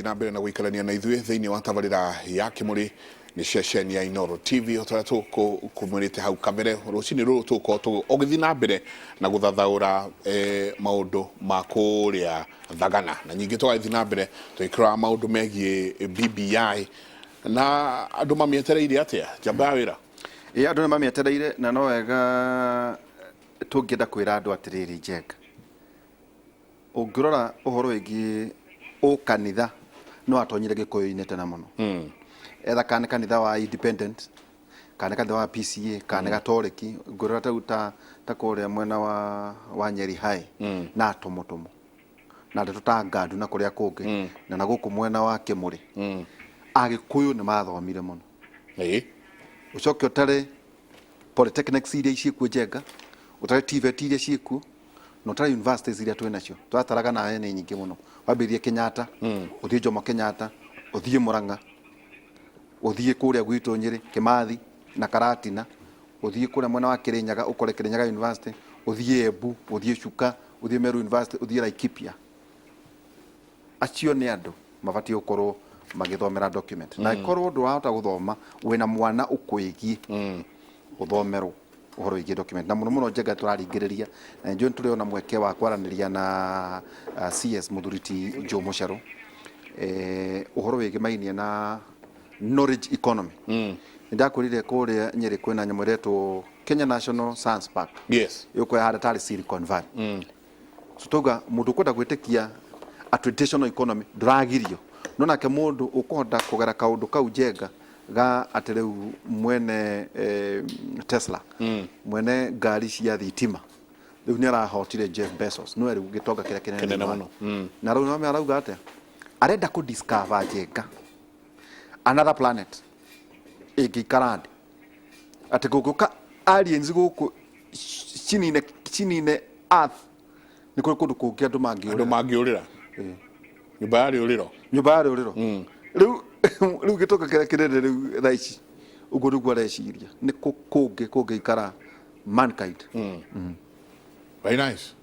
Ũrathiĩ na mbere na gũikarania na ithuĩ thĩinĩ wa tabarĩra ya Kĩmũrĩ nĩ ceceni ya Inooro TV. O ta ũrĩa tũkũmwĩrĩte hau kabere, rũcinĩ rũrũ tũgũkorwo ũgĩthiĩ na mbere na gũthathaũra maũndũ ma kũrĩa Thagana, na ningĩ tũgagĩthiĩ na mbere tũgĩkĩrora maũndũ megiĩ BBI na andũ mamĩetereire atĩa njamba ya wĩra. Ĩ, andũ nĩ mamĩetereire, na no wega tũngĩenda kwĩra andũ atĩrĩrĩ, Njenga, ũngĩrora ũhoro wĩgiĩ ũkanitha nĩ watonyire gĩkũyũ-inĩ tene mũno, etha kana nĩ kanitha wa independent kana nĩ kanitha wa PCA kana nĩ gatoreki. Ngũrora ta rĩu ta kũrĩa mwena wa Nyeri High na Tũmũtũmũ na ndeto ta Ngandu na kũrĩa kũngĩ na gũkũ mwena wa Kĩmũrĩ, Agĩkũyũ nĩ mathomire mũno. Ũcoke ũtare polytechnics iria ciĩkuo, Njenga, ũtare TVET iria ciĩkuo na ũtare universities iria twĩ nacio. Tũrataraga nawe nĩ nyingĩ mũno, wambĩrĩrie Kenyatta, ũthiĩ Jomo Kenyatta, ũthiĩ Murang'a, ũthiĩ kũrĩa gwitũ Nyĩrĩ, Kĩmathi na Karatina, ũthiĩ kũrĩa mwena wa Kĩrĩnyaga ũkore Kĩrĩnyaga University, ũthiĩ Embu, ũthiĩ Chuka, ũthiĩ Meru University, ũthiĩ Laikipia. Acio nĩ andũ mabatiĩ gũkorwo magĩthomera document, na ĩkorwo ndũrahota gũthoma, wĩna mwana ũkwĩgiĩ ũthomerwo ũhoro wĩgiĩ document. Na mũno mũno, Njenga, tũraringĩrĩria na nĩnjũĩ nĩ tũrĩ mweke wa kwaranĩria na CS mũthuri ti Joe Mũcerũ, ũhoro wĩgĩmainie na knowledge economy. Nĩ ndakwĩrire kũrĩa Nyĩrĩ kwĩna nyamũ ĩretwo Kenya National Science Park. Ĩgũkorwo ĩhana tarĩ Silicon Valley. So tauga mũndũ ũkwenda gwĩtĩkia a traditional economy ndũragirio, no nake mũndũ ũkũhota kũgera kaũndũ kau, Njenga, ga atĩ rĩu mwene Tesla, mwene ngari cia thitima, rĩu nĩ arahotire Jeff Bezos, nĩwe rĩu gĩtonga kĩrĩa kĩnene kĩnene thĩinĩ wa mũno. Thĩ. Na rĩu nĩwamenya arauga atĩa? Arenda kũ discover, Njenga, another planet ĩngĩikara thĩ, atĩ kũngĩũka aliens gũkũ cinine earth, nĩ kũrĩ kũndũ kũngĩ andũ andũ mangĩũrĩra. Mangĩũrĩra nyũmba ya rĩũrĩro. Nyũmba ya rĩũrĩro. Rĩu gĩtonga kĩrĩa kĩnene rĩu thaa ici, ũguo nĩguo areciria nĩ kũ kũngĩ kũngĩikara mankind. Very nice.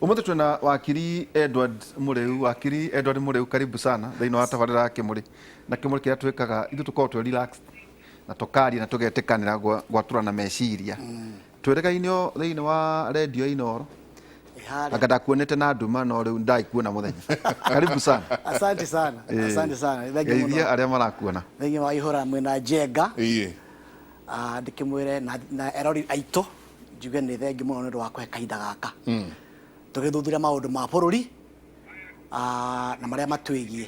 Ũmũthĩ twĩna wakiri Edward Mũrĩu. Wakiri Edward Mũrĩu, karibu sana thĩinĩ wa tabarĩra ya Kĩmũrĩ. Na Kĩmũrĩ kĩrĩa twĩkaga ithuĩ, tũkoragwo twĩ relaxed na tũkaria na tũgetĩkanĩra gwatũrana meciria. Twĩrĩgainio thĩinĩ wa redio Inooro. Harĩa. Anga ndakuonete na nduma, no rĩu ndaikuona mũthenya. Karibu sana. Asante sana. Asante sana. Thank you Geithia mũno. arĩa marakuona. Thengi wa ihũra mwĩna Njenga. Ah, ndĩkĩmwĩre na erori aitũ njuge nĩ thengi mũno nĩ ũndũ wa kũhe kahinda gaka tũgĩthuthuria maũndũ ma bũrũri, na marĩa matwĩgiĩ.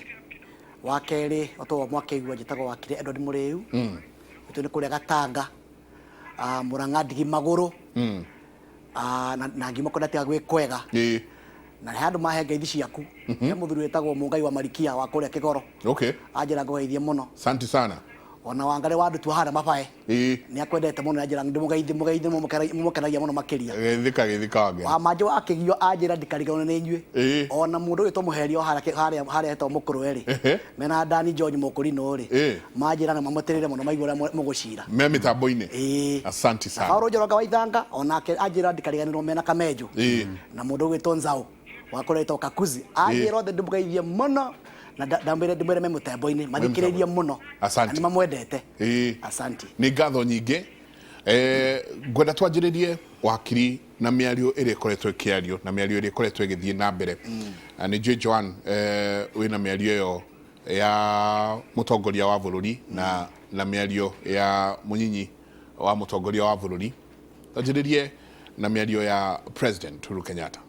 Wa kerĩ, o toguo mwakĩigua, njĩtagwo wakiri Edward Mũrĩu. Gwitũ nĩ kũrĩa Gatanga, Mũrang'a ndigi magũrũ. Na ngiuma kũrĩa tiga gwĩ kwega. Na he andũ mahe ngeithi ciaku. He mũthuri wĩtagwo Mũngai wa Marikia wa kũrĩa Kĩgoro. Anjĩra ngũgeithie mũno. Asante sana. Ona Wangarĩ wa Ndutua harĩa Mabae. Nĩ akwendete mũno, anjĩra ndĩmũgeithie, mũgeithie, mũmũkenagia mũno makĩria. Geithĩka, geithĩka wange. Wa manjũ wa Kĩgio anjĩra ndikariganĩrwo nĩ inyuĩ. Ona mũndũ ũgĩtwo Mũheria o harĩa hetagwo Mũkũrwe rĩ, mena Dani George Mũkũrinũ rĩ, manjĩra na mamũtĩrĩre mũno maigua ũrĩa mũgũcira. Me mĩtambo-inĩ. Asante Na sana. Paũlũ Njoroge wa Ithanga onake anjĩra ndikariganĩrwo mena Kamenjũ. Na mũndũ ũgwĩtwo Nzaũ wa kũrĩa wĩtagwo Kakuzi anjĩra othe ndĩmũgeithie mũno na ndamwĩre ndĩmwĩre me mũtembo-inĩ mathikĩrĩrie mũno. Asante. Na nĩmamwendete. Asante. Nĩ ngatho nyingĩ. Ngwenda twanjĩrĩrie, wakiri, na mĩario ĩrĩa ĩkoretwo ĩkĩario na mĩario ĩrĩa ĩkoretwo ĩgĩthiĩ na mbere. Na nĩ njũĩ Joan, wĩna mĩario ĩyo ya mũtongoria wa bũrũri na mĩario ya mũnyinyi wa mũtongoria wa bũrũri. Twanjĩrĩrie na mĩario ya President Uhuru Kenyatta.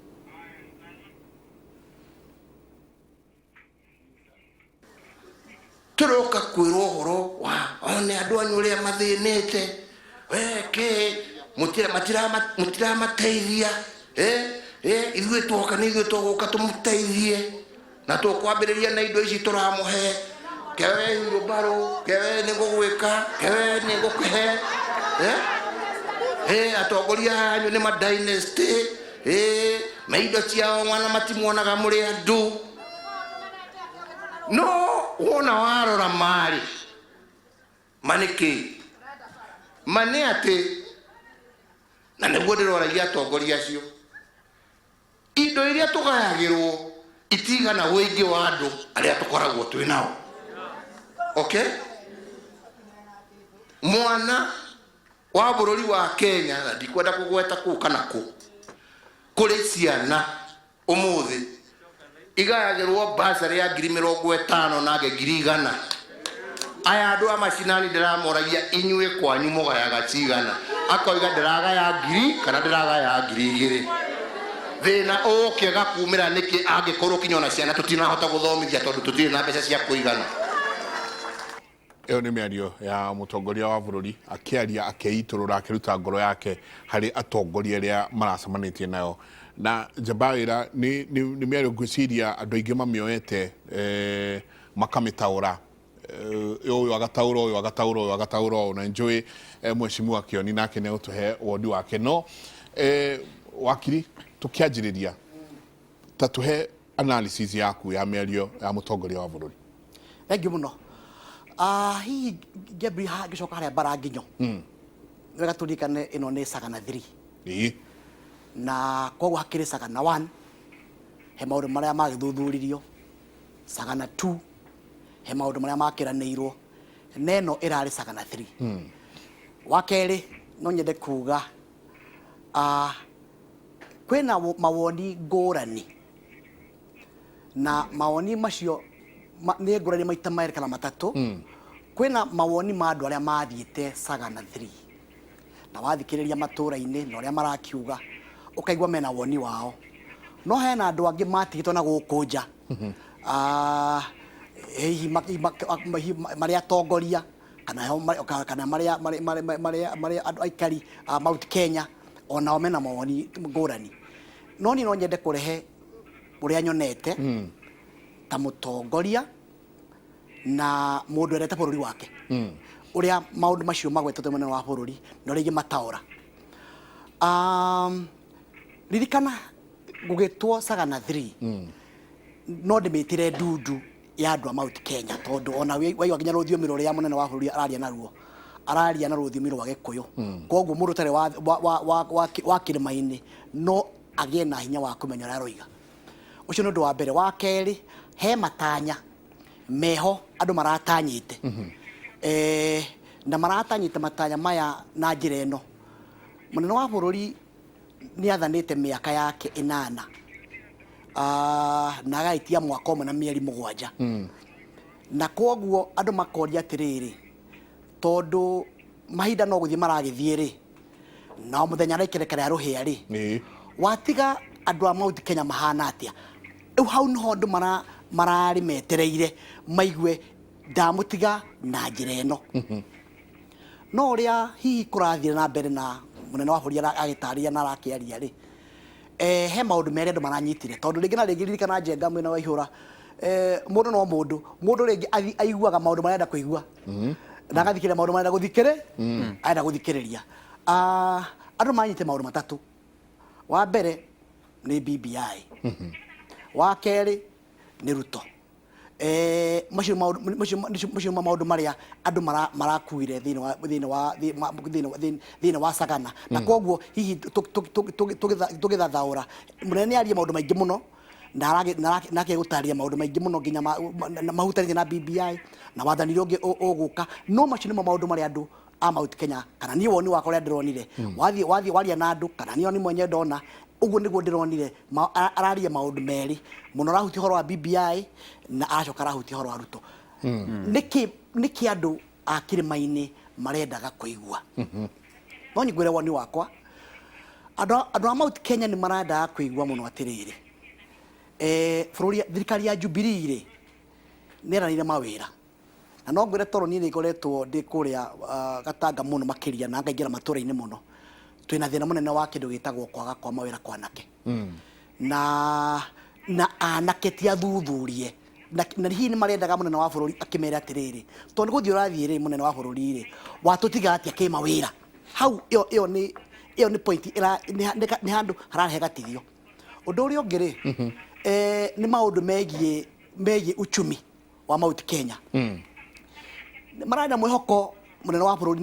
Tũroka kwĩrwo ũhoro wa one andũ anyu ũrĩa mathĩnĩte, we kĩ mũtiramateithia. Ithuĩ twoka nĩ ithuĩ tũgũka tũmũteithie na tũkwambĩrĩria na indo ici tũramũhe, kewe wheelbarrow, kewe nĩ ngũgwĩka, kewe nĩ ngũkũhe. Atongoria anyu nĩ ma dynasty, me indo ciao mwana matimuonaga mũrĩ andũ. No wona warora marĩ ma nĩ kĩ ma nĩ atĩ, na nĩguo ndĩroragia atongoria acio, indo iria tũgayagĩrwo. Itigana ũingĩ wa andũ arĩa tũkoragwo twĩ nao. Okay, mwana wa bũrũri wa Kenya, na ndikwenda kũgweta kũ kana kũ, kũrĩ ciana ũmũthĩ igayagĩrwo basarĩ ya 50,000 nake 100,000. Aya andũ a macinani ndĩramoragia, inyuĩ kwanyu mũgayaga cigana? Akoiga ndĩragaya 1,000 kana ndĩragaya 2,000. Thĩna ũkĩaga kumĩra nĩkĩ angĩkorwo kinya ona ciana tũtinahota gũthomithia tondũ tũtirĩ na mbeca cia kũigana? Ĩyo nĩ mĩario ya mũtongoria wa bũrũri akĩaria, akĩitũrũra, akĩruta ngoro yake harĩ atongoria arĩa maracemanĩtie nayo na njamba wĩra. Nĩ mĩario ngwĩciria andũ aingĩ mamĩoete, makamĩtaũra, ũyũ agataũra, ũyũ agataũra, ũyũ agataũra ũũ, na njũĩ mheshimiwa Kĩoni nake nĩ egũtũhe woni wake. No wakiri, tũkĩanjĩrĩria, ta tũhe analysis yaku ya mĩario ya mũtongoria wa bũrũri. Thengiũ mũno. Hihi ngĩambia haha, ngĩcoka harĩa mbara nginyo, nĩ wega tũririkane ĩno nĩ Sagana 3. Na koguo hakĩrĩ Sagana 1, he maũndũ marĩa magĩthuthuririo, Sagana 2, he maũndũ marĩa makĩranĩirwo, na ĩno ĩrarĩ Sagana 3. Wa kerĩ, no nyende kuga kwĩna mawoni ngũrani, na mawoni macio nĩ ngũrani maita merĩ kana matatũ. Kwĩna mawoni ma andũ arĩa mathiĩte Sagana 3, na wathikĩrĩria matũra-inĩ na ũrĩa marakiuga, ũkaigua mena woni wao. No hena andũ angĩ matigĩtwo na gũkũ nja, hihi marĩ atongoria kana kana marĩa andũ aikari a Mount Kenya, onao mena mawoni ngũrani. No niĩ no nyende kũrehe ũrĩa nyonete ta mũtongoria na mũndũ endete bũrũri wake, ũrĩa maũndũ macio magwetetwo mũnene wa bũrũri na ũrĩa ingĩmataũra. Ririkana gũgĩtwo Sagana 3, no ndĩmĩtire ndundu ya andũ a Mount Kenya, tondũ ona waigua nginya rũthiomi rũrĩa mũnene wa bũrũri araria naruo, araria na rũthiomi rwa Gĩkũyũ. Koguo mũndũ ũtarĩ wa kĩrĩma-inĩ no agĩe na hinya wa kũmenya ũrĩa aroiga. Ũcio nĩ ũndũ wa mbere. Wa kerĩ, he matanya meho andũ maratanyĩte, na maratanyĩte matanya maya na njĩra ĩno. Mũnene wa bũrũri nĩ athanĩte mĩaka yake 8, na agaitia mwaka ũmwe na mĩeri 7. Na koguo andũ makoria atĩrĩrĩ, tondũ mahinda no gũthiĩ maragĩthiĩ rĩ, na o mũthenya araikĩrĩka rĩa rũhĩa rĩ, watiga andũ a Mount Kenya mahana atĩa? Rĩu hau nĩho andũ mararĩ metereire maigue ndamũtiga na njĩra ĩno. No ũrĩa hihi kũrathiĩ na mbere na mũnene wa bũrũri agĩtarĩria na arakĩaria rĩ, he maũndũ merĩ andũ maranyitire, tondũ rĩngĩ na rĩngĩ, ririkana Njenga mwena wa ihũra, mũndũ no mũndũ mũndũ rĩngĩ aiguaga maũndũ marĩa arenda kũigua na agathikĩrĩria maũndũ marĩa arenda arenda gũthikĩrĩria. Andũ maranyitire maũndũ matatũ. Wa mbere nĩ BBI, wa kerĩ nĩ Ruto. Macio nĩmo maũndũ marĩa andũ marakuire thĩinĩ wa thĩinĩ wa thĩinĩ wa Sagana. Na koguo hihi tũgĩthathaũra, mũnene nĩ arie maũndũ maingĩ mũno na nake gũtarĩria maũndũ maingĩ mũno nginya mahutanĩtie na BBI na wathani ũrĩa ũngĩ ũgũka. No macio nĩmo maũndũ marĩa andũ a Mount Kenya, kana niĩ woni wakwa ũrĩa ndĩronire, wathiĩ waria na andũ, kana niĩ ni mwenyewe ndona ũguo nĩguo ndĩronire. Araria maũndũ merĩ mũno, arahutia ũhoro wa BBI na aracoka arahutia ũhoro wa Ruto. Nĩkĩ andũ a kĩrĩma-inĩ marendaga kũigua? No nyingwĩre woni wakwa, andũ a Mount Kenya nĩ marendaga kũigua mũno atĩrĩrĩ, bũrũri, thirikari ya Jubilee rĩ, nĩ ĩranĩire mawĩra. Na no ngwĩre, tondũ niĩ nĩ ngoretwo ndĩ kũrĩa Gatanga mũno makĩria na ngaingĩra matũra-inĩ mũno, twĩna thĩna mũnene wa kĩndũ gĩtagwo kwaga kwa mawĩra kwa anake. Na anake ti athuthurie, na hihi nĩ marendaga mũnene wa bũrũri akĩmere atĩrĩrĩ, tondũ nĩ gũthiĩ ũrathiĩ rĩ, mũnene wa bũrũri rĩ, watũtiga atĩa kĩmawĩra hau? Ĩyo nĩ point nĩ handũ hararehe gatithio. Ũndũ ũrĩa ũngĩ rĩ, nĩ maũndũ megiĩ uchumi wa Mount Kenya. Mararĩ na mwĩhoko mũnene wa bũrũri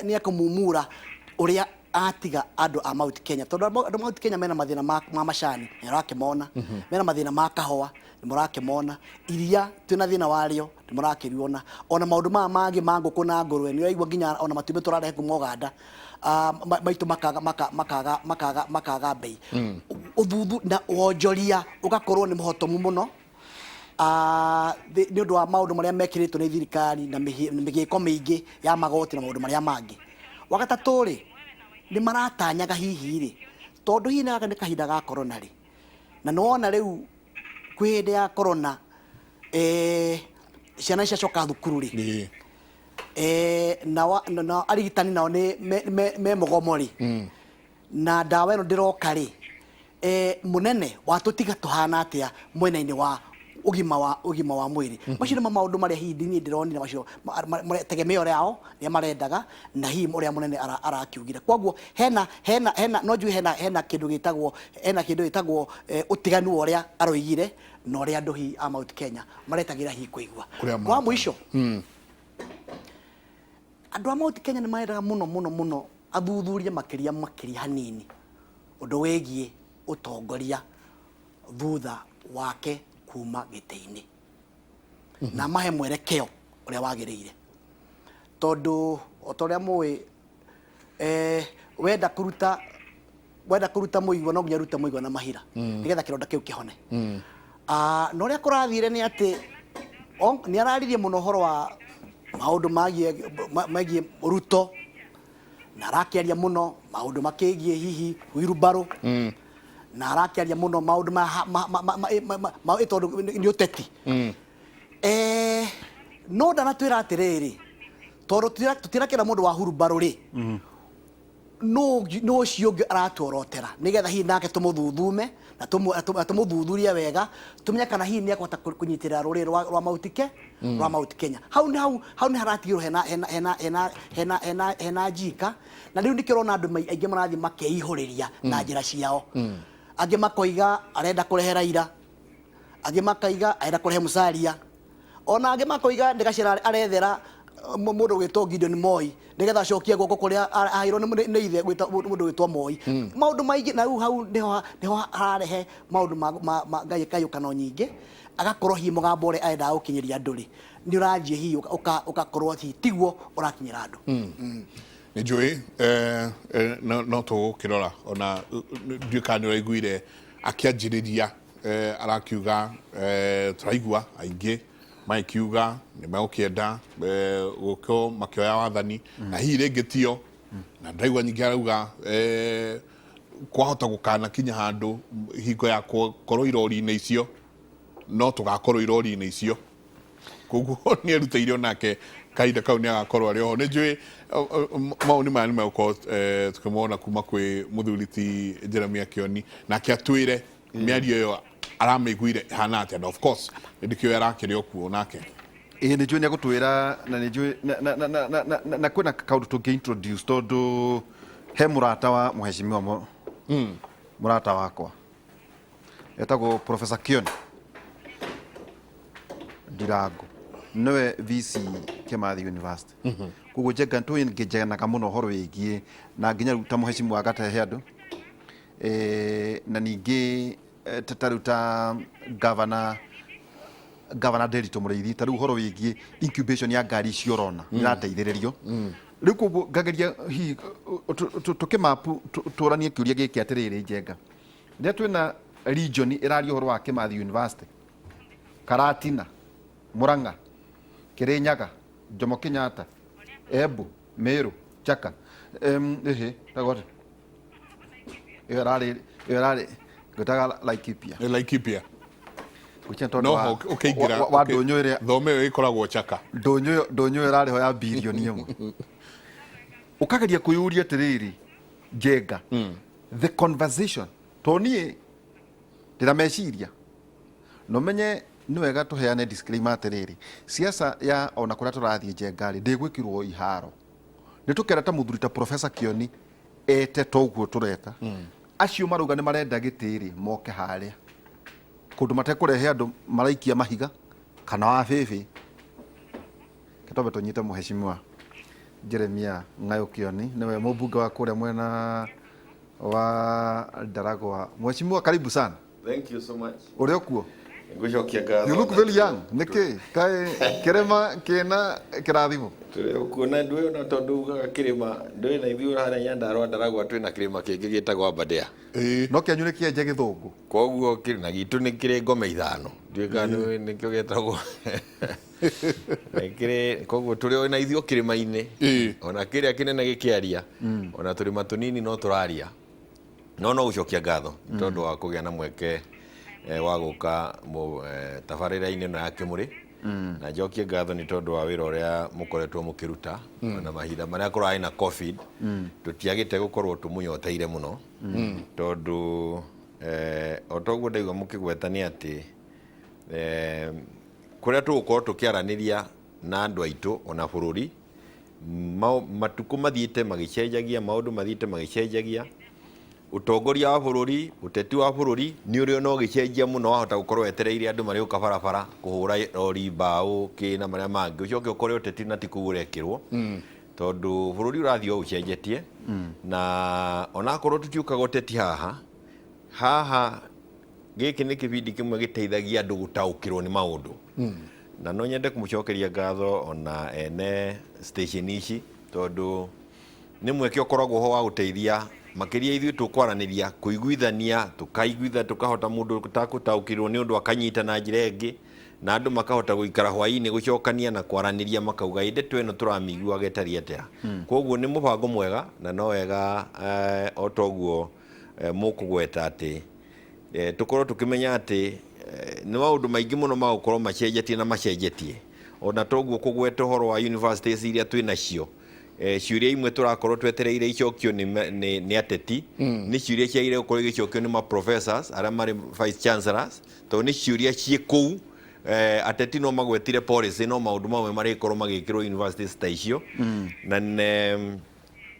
nĩ ekũmumura ũrĩa Atiga andũ a Mount Kenya, tondũ andũ a Mount Kenya mena mathĩna ma macani, nĩ ũrakĩmona, mena mathĩna ma kahũa, nĩ mũrakĩmona, iria twĩna thĩna warĩo, nĩ mũrakĩruona, ona maũndũ maya mangĩ ma ngũkũ na ngũrwe, nĩ ũraigua nginya ona matumbĩ tũrarehe kuma Uganda, maitũ makaga maka makaga makaga makaga mbei. Ũthuthu na wonjoria ũgakorwo nĩ mũhotomu mũno nĩ ũndũ wa maũndũ marĩa mekĩrĩtwo nĩ thirikari na mĩgĩko mĩingĩ ya magoti na maũndũ marĩa mangĩ. Wa gatatũ rĩ, nĩ maratanyaga hihi rĩ, tondũ hihi gaka nĩ kahinda ga corona rĩ, na nĩ wona rĩu kwĩ hĩndĩ ya corona, ciana nĩ ciacoka thukuru rĩ, na arigitani nao nĩ me mũgomo rĩ, na ndawa ĩno ndĩroka rĩ, mũnene watũtiga tũhana atĩa mwena-inĩ wa ũgima wa mwĩrĩ? Macio nĩmo maũndũ marĩa hihi niĩ ndĩronire, macio tegemeo rĩao rĩa marendaga na hihi ũrĩa mũnene arakiugire. Koguo hena no njuge hena kĩndũ gĩtagwo ũtiganu wa ũrĩa aroigire na ũrĩa andũ hihi a Mount Kenya maretagĩra hihi kũigua. Ũrĩa Wa mũico, andũ a Mount Kenya nĩ marendaga mũno mũno mũno athuthurie makĩria makĩria hanini ũndũ wĩgiĩ ũtongoria thutha wake kuma gĩtĩ-inĩ, na mahe mwerekeo ũrĩa wagĩrĩire, tondũ o ta ũrĩa mũĩ, wenda kũruta mũigua no nginya ũrute mũigua na mahira nĩgetha kĩronda kĩu kĩhone. Na ũrĩa kũrathire nĩ atĩ nĩ araririe mũno ũhoro wa maũndũ megiĩ Ruto, na arakĩaria mũno maũndũ makĩgiĩ hihi wheelbarrow, na arakĩaria mũno maũndũ ma tondũ nĩ ũteti. No ndanatwĩra atĩrĩrĩ, tondũ tũtirakĩra mũndũ wa hurumbarũ rĩ, no ũcio ũngĩ aratuorotera nĩgetha hihi nake tũmũthuthume na tũmũthuthurie wega, tũmenye kana hihi nĩ ekũhota kũnyitĩrĩra rũrĩrĩ rwa Mount Kenya. Hau nĩ hau nĩ haratigĩrwo hena njika, na rĩu nĩkĩo ũrona andũ aingĩ marathiĩ makeihũrĩria na njĩra ciao. Angĩ makoiga arenda kũrehe Raila, angĩ makaiga arenda kũrehe Musalia, ona angĩ makoiga nĩ gacĩra arethera mũndũ gwĩtwo Gideon Moi nĩgetha acokie guoko kũrĩa aheirwo nĩ ithe mũndũ gwĩtwo Moi. Maũndũ maingĩ, na rĩu hau nĩho hararehe maũndũ ma ngayũkano nyingĩ, agakorwo hihi mũgambo ũrĩa arendaga gũkinyĩria andũ rĩ, nĩ ũrathiĩ hihi ũgakorwo hihi tiguo ũrakinyĩra andũ. Nĩ njũĩ no tũgũkĩrora ona ndiũĩ kana nĩ ũraiguire akĩanjĩrĩria, arakiuga, tũraigua aingĩ magĩkiuga nĩ megũkĩenda gũkorwo makĩoya wathani na hihi rĩngĩ tio, na ndĩraigua nyingĩ arauga kwahota gũkana kinya handũ hingo ya gũkorwo irori-inĩ icio, no tũgakorwo irori-inĩ icio. Koguo nĩ erutĩire onake kahinda kau nĩ agakorwo arĩ oho. Nĩ njũĩ maũni maya nĩ megũkorwo tũkĩmona kuma kwĩ mũthuri ti Jeremia Kĩoni, nake atwĩre mĩario ĩyo aramĩiguire ĩhana atĩa, na of course nĩ ndĩkĩũĩ arakĩrĩ o kuo nake. Ĩĩ, nĩ njũĩ nĩ egũtwĩra, na nĩ njũĩ na kwĩna kaũndũ tũngĩ introduce, tondũ he mũrata wa mheshimiwa mũrata wakwa etagwo Professor Kioni Ndirango, nĩwe VC Kimathi University. Koguo Njenga tũngĩnjeganaga mũno ũhoro wĩgiĩ na nginya rĩu ta mheshimiwa agatehe andũ, na ningĩ ta rĩu ta governor Nderitu Mũrĩithi, ta rĩu ũhoro wĩgiĩ incubation ya ngari icio ũrona irateithĩrĩrio rĩu. Koguo ngageria hihi tũkĩmapu tũranie kĩũria gĩkĩ atĩrĩrĩ, Njenga, rĩrĩa twĩna region ĩraria ũhoro wa Kimathi University, Karatina, Murang'a, Kirinyaga, Jomo Kenyatta, Embu, Meru, Chaka, ĩhĩ tagwo atĩa? Ĩyo ĩrarĩ ngwĩtaga Laikipia. Laikipia. Gwĩciria tondũ no ho ũkĩingĩra wa ndũnyũ ĩrĩa thome ĩyo ĩkoragwo Chaka. Ndũnyũ ĩyo ĩrarĩ ho ya birioni 1. Ũkageria kwĩyũria atĩrĩrĩ, Njenga, the conversation, to niĩ ndĩra meciria no menye nĩ wega tũheane disclaimer atĩrĩrĩ, siasa ya ona kũrĩa tũrathiĩ, Njenga rĩ, ndĩgwĩkĩrwo iharo nĩ tũkera ta mũthuri ta Professor Kioni ete toguo tũreta acio marauga nĩ marenda gĩtĩ rĩ, moke harĩa kũndũ matekũrehe andũ maraikia mahiga kana wa bĩbĩ. Twambe tũnyite mheshimiwa. Jeremia Ng'ayũkĩoni, nĩwe mũmbunge wa kũrĩa mwena wa Ndaragwa. Mheshimiwa, karibu sana. Thank you so much. Ũrĩ okuo? Ngũcokia ngatho. You look very young. Nĩkĩ? Kaĩ kĩrĩma kĩna kĩrathimo? Tũrĩ okuo na ndũĩ ona tondũ ugaga kĩrĩma ndũĩ na ithuĩ harĩa Nyandarua Ndaragwa twĩna kĩrĩma kĩngĩ gĩtagwo Aberdare. No kĩanyu nĩ kĩenje gĩthũngũ. Koguo kĩrĩ na gitũ nĩ kĩrĩ ngome ithano. Ndiũĩ kana nĩũĩ nĩkĩo gĩtagwo nĩ kĩrĩ koguo tũrĩ o na ithuĩ o kĩrĩma-inĩ. Ona kĩrĩa kĩnene gĩkĩaria ona tũrĩma tũnini no tũraria. No no gũcokia ngatho nĩ tondũ wa kũgĩa na mweke wa gũka tabarĩra-inĩ ĩno ya Kĩmũrĩ. Na njokie ngatho nĩ tondũ wa wĩra ũrĩa mũkoretwo mũkĩruta ona mahinda marĩa kũrarĩ na COVID tũtiagĩte gũkorwo tũmũnyoteire mũno tondũ o toguo ndaigua mũkĩgweta nĩ atĩ kũrĩa tũgũkorwo tũkĩaranĩria na andũ aitũ ona bũrũri matukũ mathiĩte magĩcenjagia, maũndũ mathiĩte magĩcenjagia, ũtongoria wa bũrũri, ũteti wa bũrũri nĩ ũrĩ ona ũgĩcenjia mũno, wahota gũkorwo wetereire andũ marĩũka barabara kũhũra rori mbaũ kĩ na marĩa mangĩ, ũcoke ũkore ũteti na ti kũu ũrekĩrwo, tondũ bũrũri ũrathiĩ o ũcenjetie, na onakorwo tũtiũkaga ũteti haha, haha gĩkĩ nĩ kĩbindi kĩmwe gĩteithagia andũ gũtaũkĩrwo nĩ maũndũ. Na no nyende kũmũcokeria ngatho ona ene station ici, tondũ nĩ mweke ũkoragwo ho wa gũteithia makĩria ithuĩ tũkwaranĩria, kũiguithania, tũkaiguitha, tũkahota mũndũ ũtakũtaũkĩrwo nĩ ũndũ akanyita na njĩra ĩngĩ, na andũ makahota gũikara hwaĩ-inĩ gũcokania na kwaranĩria makauga ĩ ndeto ĩno tũramĩiguaga ĩtariĩ atĩa. Koguo nĩ mũbango mwega na no wega o toguo mũkũgweta atĩ tũkorwo tũkĩmenya atĩ nĩ maũndũ maingĩ mũno magũkorwo macenjetie na macenjetie. Ona toguo kũgweta ũhoro wa universities iria twĩ nacio, ciũria imwe tũrakorwo twetereire icokio nĩ ateti, nĩ ciũria ciagĩrĩire gũkorwo igĩcokio nĩ ma professors arĩa marĩ vice chancellors, tondũ nĩ ciũria ciĩ kũu. Ateti no magwetire policy, no maũndũ mamwe marĩkorwo magĩkĩrwo universities ta icio. Na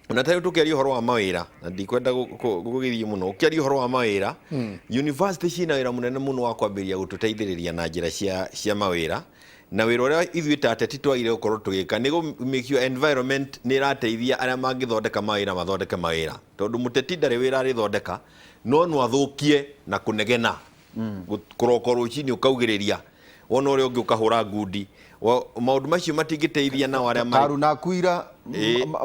ona ta rĩu tũkĩaria ũhoro wa mawĩra, na ndikwenda gũgĩthiĩ mũno, ũkĩaria ũhoro wa mawĩra, university ciĩna wĩra mũnene mũno wa kwambĩrĩria gũtũteithĩrĩria na njĩra cia mawĩra, na wĩra ũrĩa ithuĩ ta ateti twagĩrĩire gũkorwo tũgĩka nĩ gũ make sure environment nĩ ĩrateithia arĩa mangĩthondeka mawĩra mathondeke mawĩra, tondũ mũteti ndarĩ wĩra arĩthondeka, no no athũkie na kũnegena. Kũroka rũcinĩ ũkaugĩrĩria, wona ũrĩa ũngĩ ũkahũra ngundi, maũndũ macio matingĩteithia nao arĩa marĩ Karu na kuira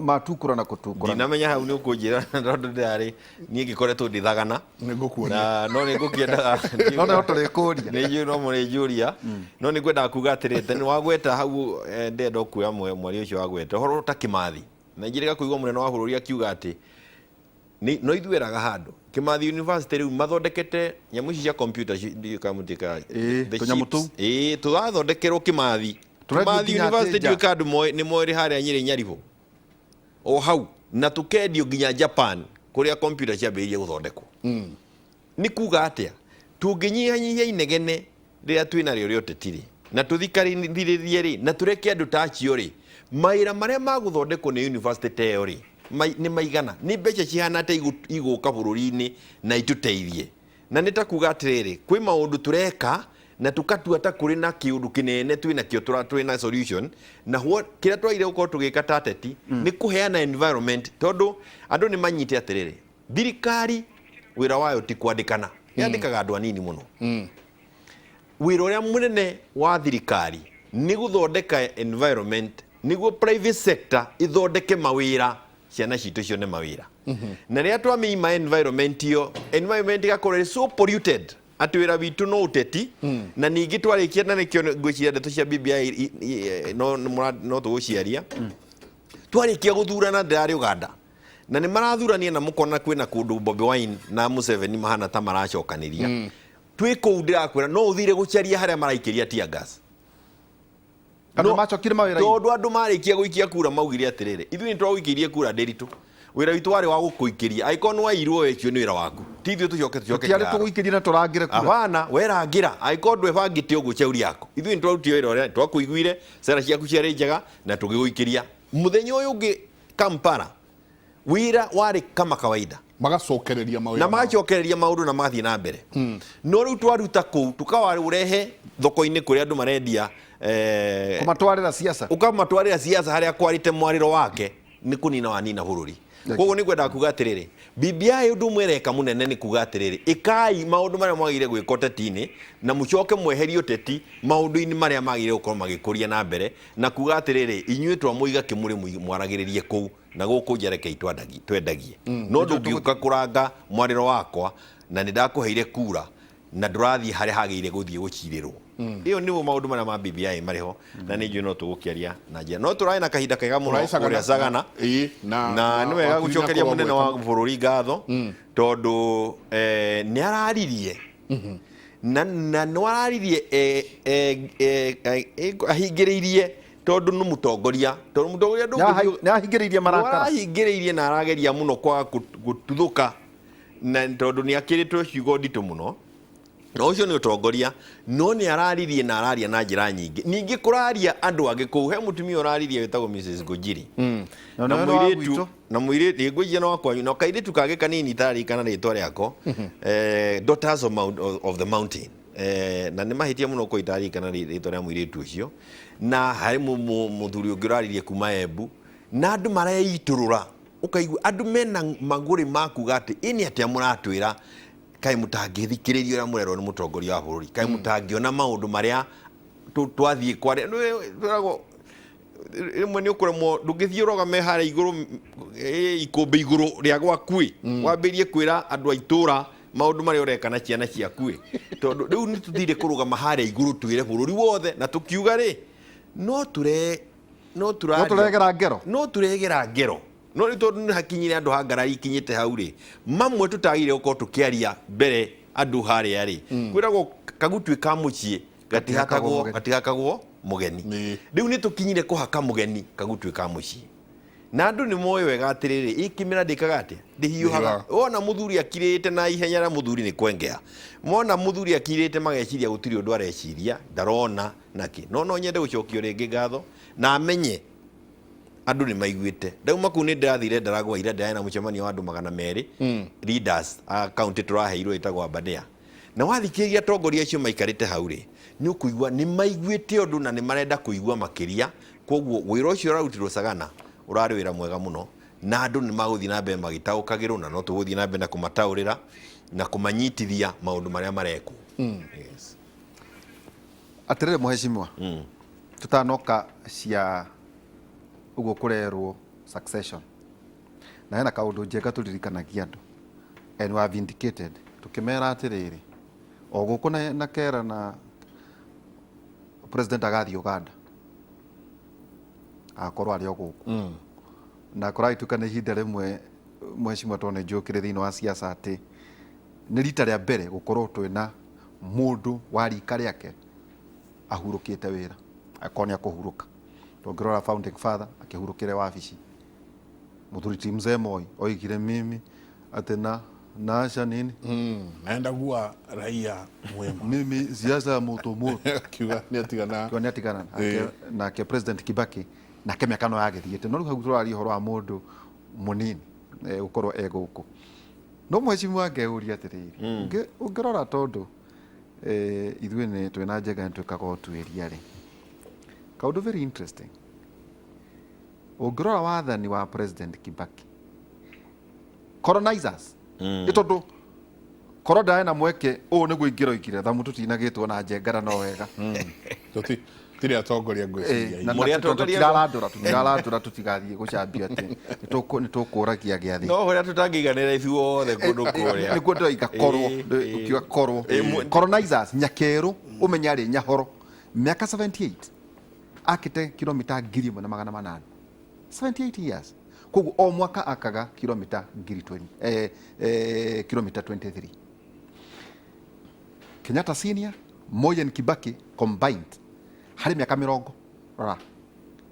matukura na kutukura. Ndinamenya hau nĩ ũkũnjĩra tondũ ndĩrarĩ niĩ ngĩkoretwo ndĩthagana. Nĩ ngũkuonia. Na no nĩ ngũkĩendaga No nĩho tũrĩkũria. Nĩ njũĩ no mũrĩnjũria. No nĩ ngwendaga kuga atĩrĩ, tene wagweta hau, ndĩrenda kuoya mwario ũcio wagweta ũhoro ta Kĩmathi. Na njĩrĩga kũigua mũnene wa bũrũri akiuga atĩ no ithuĩ eraga handũ Kĩmathi University rĩu mathondekete nyamũ ici cia computer ndiũĩ kana mũtiĩkaga, the tũnyamũ chips. tũu. Tũrathondekerwo Kĩmathi. Tũrendio Kĩmathi nginya University atĩ nja. ndiũĩ kana andũ nĩ moĩ rĩ harĩa Nyĩrĩ Nyaribũ o hau, na tũkendio nginya Japan kũrĩa computer ciambĩrĩirie gũthondekwo. Nĩ kuga atĩa? Tũngĩnyihanyihia inegene rĩrĩa twĩna rĩo rĩa ũteti rĩ, na tũthikarĩrie rĩ, na tũreke andũ ta acio rĩ, mawĩra marĩa magũthondekwo nĩ university ta ĩyo rĩ, nĩ maigana? Nĩ mbeca cihana atĩa igũka bũrũri-inĩ na itũteithie? Na nĩ ta kuga atĩrĩrĩ, kwĩ maũndũ tũreka na tũkatua ta kũrĩ na kĩũndũ kĩnene twĩ nakĩo, twĩ na solution, na kĩrĩa twagĩrĩire gũkorwo tũgĩka ta ateti nĩ kũheana environment, tondũ andũ nĩ manyite atĩrĩrĩ, thirikari wĩra wayo ti kwandĩkana, yandĩkaga andũ anini mũno. Wĩra ũrĩa mũnene wa thirikari nĩ gũthondeka environment nĩguo private sector ĩthondeke mawĩra, ciana citũ cione mawĩra. Na rĩrĩa twamĩima environment ĩyo, environment ĩgakorwo ĩrĩ so polluted atĩ wĩra witũ no ũteti. Na ningĩ twarĩkia, na nĩkĩo ngwĩciria ndeto cia BBI no tũgũciaria twarĩkia gũthurana. Ndĩrarĩ Uganda na nĩ marathurania na mũkona kwĩna kũndũ Bobi Wine na Museveni mahana ta maracokanĩria. Twĩ kũu ndĩrakwĩra no ũthire gũcaria harĩa maraikĩria tear gas. Andũ macokire mawĩra-inĩ. Tondũ andũ marĩkia gũikia kura maugire atĩrĩrĩ, ithuĩ nĩ twagũikĩirie kura ndĩritũ, wĩra witũ warĩ wa gũkũikĩria, angĩkorwo nĩ wairwo wekio nĩ wĩra waku, ti ithuĩ tũcoke tũcoke Tũtiarĩ kĩharo. Tũgũikĩrie na tũrangĩre kura. Hapana, werangĩra angĩkorwo ndwebangĩte ũguo shauri yako. Ithuĩ nĩ twarutire wĩra ũrĩa twakũiguire, cera ciaku ciarĩ njega na tũgĩgũikĩria. Mũthenya ũyũ ũngĩ Kampala wĩra warĩ kama kawaida. Magacokereria mawĩra na mao. Magacokereria maũndũ na magathiĩ na mbere. No rĩu twaruta kũu, tũkawarehe thoko-inĩ kũrĩa andũ marendia Kũmatwarĩra siasa. Ũkamatwarĩra siasa harĩa kwarĩte mwarĩro wake nĩ kũnina wanina bũrũri. Koguo nĩ ngwendaga kuga atĩrĩrĩ, BBI ũndũ ũmwe ĩreka mũnene nĩ kuga atĩrĩrĩ, ĩkai maũndũ marĩa mwagĩrĩire gwĩka ũteti-inĩ na mũcoke mweherie ũteti maũndũ-inĩ marĩa magĩrĩire gũkorwo magĩkũria na mbere, na kuga atĩrĩrĩ, inyuĩ twamũiga kĩmũrĩ mwaragĩrĩrie kũu na gũkũ nja rekei twendagie. No ndũngĩũka kũranga mwarĩro wakwa na nĩ ndakũheire kura na ndũrathiĩ harĩa hagĩrĩire gũthiĩ gũcirĩrwo. Ĩyo nĩmo maũndũ marĩa ma BBI marĩ ho, na nĩ njũĩ no tũgũkĩaria na njĩra no tũrarĩ na kahinda kega mũno Tũrarĩ Sagana. Kũrĩa Sagana. Ĩĩ, na na nĩ wega wakiri gũcokeria nĩakorwo mũnene wa agweta. bũrũri ngatho tondũ nĩ araririe na nĩ araririe ahingĩrĩirie tondũ nĩ mũtongoria, tondũ mũtongoria ndũngĩthiĩ Nĩ ahingĩrĩirie marakara. Arahingĩrĩirie na arageria mũno kwaga gũtuthũka, na tondũ nĩ akĩrĩtwo ciugo nditũ mũno, na ũcio nĩ ũtongoria. No nĩ araririe na araria na njĩra nyingĩ. Ningĩ kũraria andũ angĩ kũu, he mũtumia ũraririe wĩtagwo Mrs Ngũnjiri Na na nĩwe nĩ wa mũirĩtu gwitũ. Na mũirĩtu ngũnjiri no wakwanyu, na kairĩtu kangĩ kanini itaririkana rĩtwa rĩako, Daughters of the Mountain, na nĩ mahĩtia mũno ko itaririkana rĩtwa rĩa mũirĩtu ũcio. Na harĩ mũthuri ũngĩ ũraririe kuma Embu, na andũ mareitũrũra, ũkaigua andũ mena magũrĩ ma kuga atĩ ĩnĩ atĩa mũratwĩra, kaĩ mũtangĩthikĩrĩria ũrĩa mũrerwo nĩ mũtongoria wa bũrũri, kaĩ mũtangĩona maũndũ marĩa twathiĩ kwaria. Twĩragwo rĩmwe nĩ ũkũremwo, ndũngĩthiĩ ũrũgame harĩa igũrũ ikũmbĩ igũrũ rĩa gwaku ĩ, wambĩrĩrie kwĩra andũ a itũra maũndũ marĩa ũreka na ciana ciaku ĩ, tondũ rĩu nĩ tũthire kũrũgama harĩa igũrũ twĩre bũrũri wothe na tũkiuga rĩ, no tũre no No tũraria tũregera ngero. No tũregera ngero, no rĩu tondũ nĩ hakinyire andũ hangarari ikinyĩte hau rĩ, mamwe tũtagĩrĩire gũkorwo tũkĩaria mbere andũ harĩa rĩ, kwĩragwo kagutuĩ ka mũciĩ gatihakagwo mũgeni. Gatihakagwo mũgeni. Rĩu nĩ tũkinyire kũhaka mũgeni kagutuĩ ka mũciĩ, na andũ nĩ moĩ wega atĩrĩrĩ, ĩkĩmĩra ndĩkaga atĩa, ndĩhiũhaga. Ndĩhiũhaga. Wona mũthuri akirĩte na ihenya rĩa mũthuri nĩ kwengea, mona mũthuri akirĩte mageciria gũtirĩ ũndũ areciria, ndarona nakĩ. No nyende gũcokio rĩngĩ ngatho na amenye andũ nĩ maiguĩte. Ndauma kũu nĩ ndĩrathire Ndaragwa ira, ndĩrarĩ na mũcemanio wa andũ 200 leaders a county tũraheirwo ĩtagwo Aberdare, na wathikĩrĩria atongoria acio maikarĩte hau rĩ, nĩ ũkũigua nĩ maiguĩte ũndũ na nĩ marenda kũigua makĩria. Koguo wĩra ũcio ũrarutirwo Sagana ũrarĩ wĩra mwega mũno, na andũ nĩ magũthiĩ na mbere magĩtaũkagĩrwo, na no tũgũthiĩ na mbere na kũmataũrĩra na kũmanyitithia maũndũ marĩa marekwo, yes. Atĩrĩrĩ mũhecimiwa, tũtanoka cia ũguo kũrerwo succession, na hena kaũndũ njega tũririkanagia andũ and we are vindicated, tũkĩmera atĩrĩrĩ, o gũkũ na kera na president agathiĩ Uganda agakorwo arĩ o gũkũ, na kũragĩtuĩka nĩ ihinda rĩmwe, mũhecimiwa, tondũ nĩ njũkĩrĩ thĩinĩ wa siasa atĩ nĩ rita rĩa mbere gũkorwo twĩna mũndũ wa rika rĩake ahurũkĩte wĩra, akorwo nĩ akũhurũka. Tũngĩrora founding father akĩhurũkĩre wabici, mũthuri ti mzee Moi oigire mimi atĩ na naacha nini. Naenda kuwa raia mwema. Mimi siasa ya moto moto. Akiuga nĩ atigana. Akiuga nĩ atigana. Nake president Kibaki nake mĩaka no yagĩthiĩte, no rĩu hau tũraria ũhoro wa mũndũ mũnini gũkorwo e gũkũ. No mũhecimiwa, ngeuria atĩrĩrĩ, ũngĩrora tondũ ithuĩ nĩ twĩna njenga nĩ twĩkaga ũtuĩria rĩ, kaũndũ very interesting, ũngĩrora wathani wa president Kibaki, colonizers, nĩ tondũ korwo ndarĩ na mweke ũũ nĩguo ingĩroigire thamu tũtinagĩtwo na njengara no wega. Tũtirĩ atongoria ngwĩciria. Na Mũrĩ atongoria tũtiralandũra tũtigathiĩ gũcambio atĩ nĩ tũkũragia gĩathĩ. No ũrĩa tũtangĩiganĩra ithuothe kũndũ kũrĩa. Nĩkuo ndĩroiga korwo ũkiuga korwo colonizers nyakerũ ũmenye arĩ nyahoro mĩaka 78 akĩte kilomita 1800, 78 years. Koguo o mwaka akaga kilomita ngiri 20, kilomita 23. Kenyatta senior, Moi and Kibaki combined harĩ mĩaka 40, rora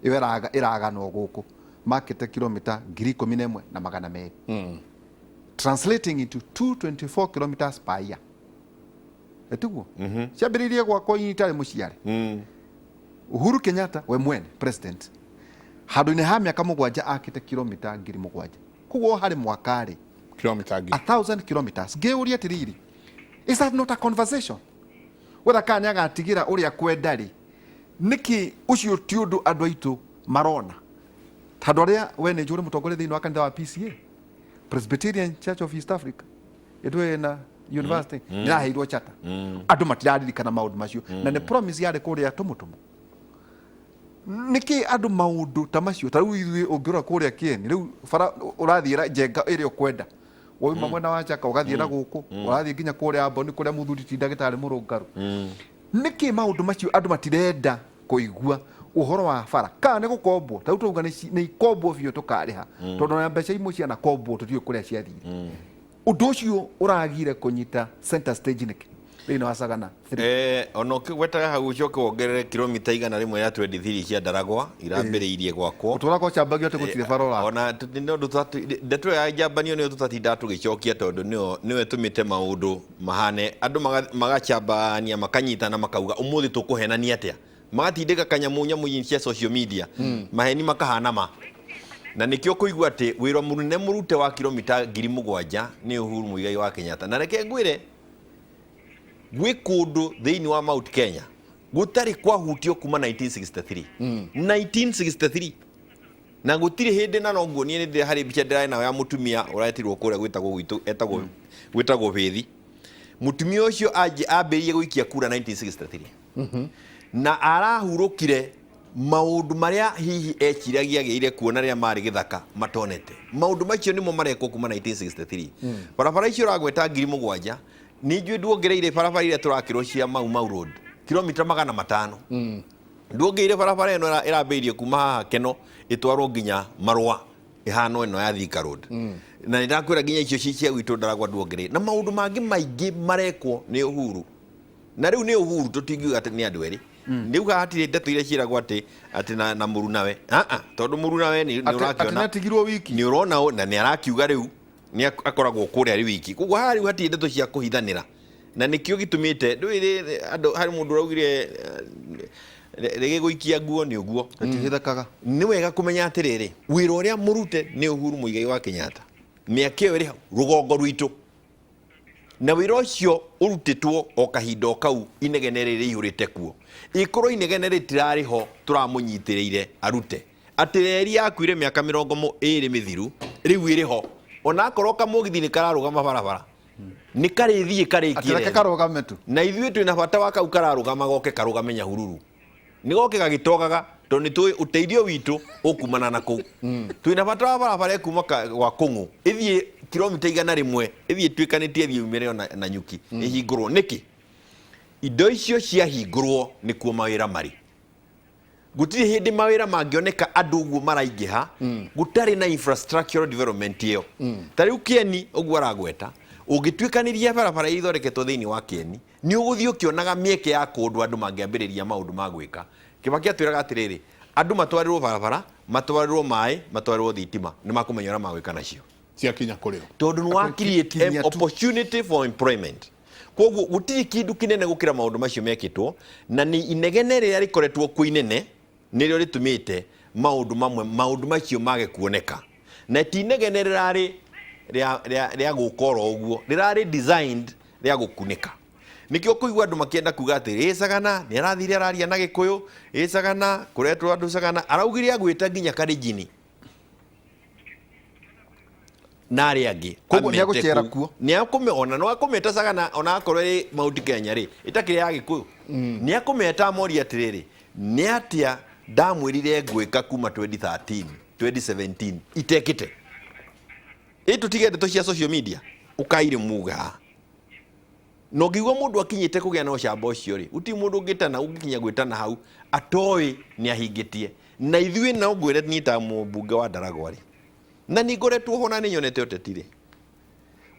ĩyo ĩraganwo gũkũ, makĩte kilomita 11,200, translating into 224 kilometers per year. Etiguo ciambĩrĩirie gwakwo itarĩ mũciare. Uhuru Kenyatta we mwene president handũ-inĩ ha mĩaka 7 akĩte kilomita 7,000. Koguo harĩ mwaka rĩ Kilomita ngiri. 1000 kilometers. Ngĩũria atĩrĩrĩ, is that not a conversation? Wetha kana nĩ agatigira ũrĩa kwenda rĩ, nĩkĩ ũcio ti ũndũ andũ aitũ marona? Tondũ arĩa we nĩ njũĩ mũtongoria thĩinĩ wa kanitha wa PCA, Presbyterian Church of East Africa, ĩtũ ĩna university, nĩraheirwo chata. Andũ matiraririkana maũndũ macio, na nĩ promise yarĩ kũrĩa tũmũtũmũ. Nĩkĩ andũ maũndũ ta macio, ta rĩu ithuĩ ũngĩrora kũrĩa Kĩeni, rĩu bara ũrathiĩra njenga ĩrĩa ũkwenda, wauma mwena wa Chaka ũgathiĩ na gũkũ, ũrathiĩ nginya kũrĩa Amboni kũrĩa mũthuri ti ndagĩtarĩ mũrũngarũ. Nĩkĩ maũndũ macio andũ matirenda kũigua ũhoro wa bara? Kana nĩ gũkombwo? Ta rĩu tũrauga nĩ ikombwo biũ tũkarĩha, tondũ ona mbeca imwe cianakombwo tũtiũĩ kũrĩa ciathire. Ũndũ ũcio ũragire kũnyita center stage nĩkĩ thĩinĩ wa Sagana 3? Ona ũkĩgwetaga hau ũcoke wongerere kilomita 123 cia Ndaragwa irambĩrĩirie gwakwo. Ũtũraga ũcambagio atĩ gũtirĩ bara ũraka. Ona nĩ ũndũ ndeto ya njambanio nĩyo tũtatindaga tũgĩcokia, tondũ nĩyo ĩtũmĩte maũndũ mahane andũ magacambania, makanyitana, makauga ũmũthĩ tũkũhenania atĩa, magatindĩka kanyamũ nyamũ cia social media, maheni makahana ma. Na nĩkĩo kũigua atĩ wĩra mũnene mũrute wa kilomita 7,000 nĩ Uhuru Muigai wa Kenyatta. Na reke ngwĩre, gwĩ kũndũ thĩinĩ wa Mount Kenya gũtarĩ kwahutio kuma 1963, 1963, na gũtirĩ hĩndĩ. Na no nguonie, nĩ harĩ mbica ndĩrarĩ nayo ya mũtumia ũretirwo kũrĩa gwĩtagwo gwitũ, etagwo gwĩtagwo Bĩthi. Mũtumia ũcio ambĩrĩirie gũikia kura 1963 na arahurũkire maũndũ marĩa hihi eciragia agĩire kuona rĩrĩa marĩ gĩthaka matonete. Maũndũ macio nĩmo marekwo kuma 1963. Barabara icio ũragweta 7,000, nĩ njũĩ nduongereire barabara iria tũrakĩrwo cia Mau Mau Road kilomita 500, nduongereire barabara ĩno ĩrambĩrĩirie kuma haha Keno ĩtwarwo nginya Marũa, ĩhano ĩno ya Thika Road. Na nĩ ndakwĩra nginya icio cia gwitũ Ndaragwa nduongereire, na maũndũ mangĩ maingĩ marekwo nĩ Uhuru. Na rĩu nĩ Uhuru, tũtingiuga atĩ nĩ andũ erĩ. Rĩu haha hatirĩ ndeto iria ciĩragwo atĩ na mũrunawe. Ah, tondũ mũrunawe nĩ Atĩ ũrakĩona nĩatigirwo wiki. Nĩ ũrona na nĩ arakiuga rĩu nĩ akoragwo kũrĩa arĩ wiki. Koguo haha rĩu hatirĩ ndeto cia kũhithanĩra, na nĩkĩo gĩtũmĩte ndũĩ andũ harĩ mũndũ ũraugire rĩgĩgũikia nguo nĩ ũguo. Gũtihithĩkaga. Nĩ wega kũmenya atĩrĩrĩ, wĩra ũrĩa mũrute nĩ Uhuru Muigai wa Kenyatta mĩaka ĩyo ĩrĩ hau rũgongo rwitũ, na wĩra ũcio ũrutĩtwo o kahinda o kau inegene rĩrĩ rĩihũrĩte kuo. Ĩkorwo inegene rĩtirarĩ ho tũramũnyitĩrĩire arute atĩ reri yakuire mĩaka 20 mĩthiru, rĩu ĩrĩ ho. Ona akorwo kamũgithi nĩ kararũgama barabara, nĩ karĩthiĩ karĩkie Atĩ reke reri. Karũgame tu. Na ithuĩ twĩna bata wa kau kararũgama, goke karũgame Nyahururu, nĩ goke gagĩtogaga, tondũ nĩ tũĩ ũteithio witũ ũkumana na kũu. Twĩna bata wa barabara ĩkuma gwa Kũng'ũ ĩthiĩ kilomita 100, ĩthiĩ ĩtuĩkanĩtie, ĩthiĩ yumĩre ona na nyuki, ĩhingũrwo. Nĩkĩ indo icio ciahingũrwo nĩkuo mawĩra marĩ? Gũtirĩ hĩndĩ mawĩra mangĩoneka andũ ũguo maraingĩha gũtarĩ na infrastructural development ĩyo. Ta rĩu Kĩeni ũguo aragweta, ũngĩtuĩkanĩria barabara iria ithondeketwo thĩinĩ wa Kĩeni, nĩ ũgũthiĩ ũkĩonaga mĩeke ya kũndũ andũ mangĩambĩrĩria maũndũ ma gwĩka. Kĩbaki atwĩraga atĩrĩrĩ, andũ matwarĩrwo barabara, matwarĩrwo maĩ, matwarĩrwo thitima, nĩ makũmenya ũrĩa magwĩka nacio. Ciakinya kũrĩ o. Tondũ nĩ wa create Kinyia tu. opportunity for employment. Koguo gũtirĩ kĩndũ kĩnene gũkĩra maũndũ macio mekĩtwo, na nĩ inegene rĩrĩa rĩkoretwo kuo inene nĩrĩo rĩtũmĩte maũndũ mamwe, maũndũ macio mage kuoneka. Na ti inegene rĩrarĩ rĩa gũka oro ũguo, rĩrarĩ designed rĩa gũkunĩka. Nĩkĩo kũigua andũ makĩenda kuga atĩ ĩ Sagana nĩ arathire araria na Gĩkũyũ, ĩ Sagana kũretwo andũ, Sagana araugire agwĩta nginya Karenjini na arĩa angĩ. Koguo Amete nĩegũcera kũu. Kuo. Nĩakũme ona no akũmeta Sagana, ona akorwo ĩ Mount Kenya rĩ, ĩtakĩrĩ ya Gĩkũyũ, nĩakũmeta amorie atĩrĩrĩ, nĩ atĩa ndamwĩrire ngwĩka kuma 2013, 2017 itekĩte? Ĩ tũtige ndeto cia social media, ũkaire muga na ũngĩigua mũndũ akinyĩte kũgĩa na ũcamba ũcio rĩ, gũtirĩ mũndũ ũngĩtana ũngĩkinya gwĩtana hau atoĩ nĩ ahingĩtie. Na ithuĩ no ngwĩre niĩ ta mũmbunge wa Ndaragwa rĩ, na nĩ ngoretwo ho na nĩ nyonete ũteti rĩ,